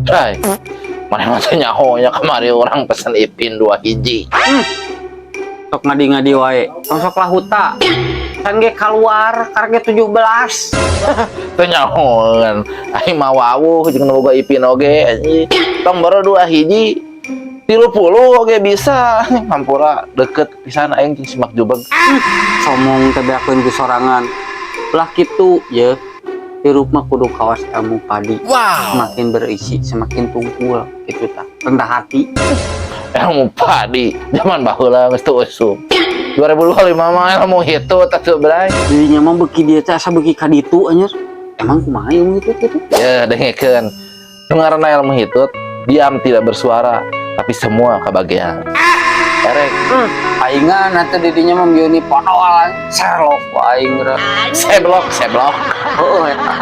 Bray, maneh mah teu nyaho nya, kamari urang pesen ipin dua hiji. Sok ngadi-ngadi wae. Tong sok lahuta. Can ge keluar karek ge 17. Teu nyahoan. Aing mah wawuh jeung nu boga ipin oge anjing. Tong baru dua hiji. 30 oge bisa. Hampura deket pisan aing jeung si Mak Jubeg. Somong teh beakeun ku sorangan. Ulah kitu ye. Hirup mah kudu kawas ilmu padi. Semakin berisi, semakin tungkul gitu tah. Rendah hati. Ilmu padi zaman baheula geus teu usum. 2025 mah ilmu hitut atuh, Bray. Dirinya mah beuki dia teh asa beuki ka ditu anjir. Emang kumaha ilmu itu gitu? Ya, dengekeun. Nu ngaranna ilmu hitut, diam tidak bersuara, tapi semua kebagian. Erek. Paingan atuh didinya mah bieu podol Sherlock ku aing geura. Seblok, seblok. Heueuh eta.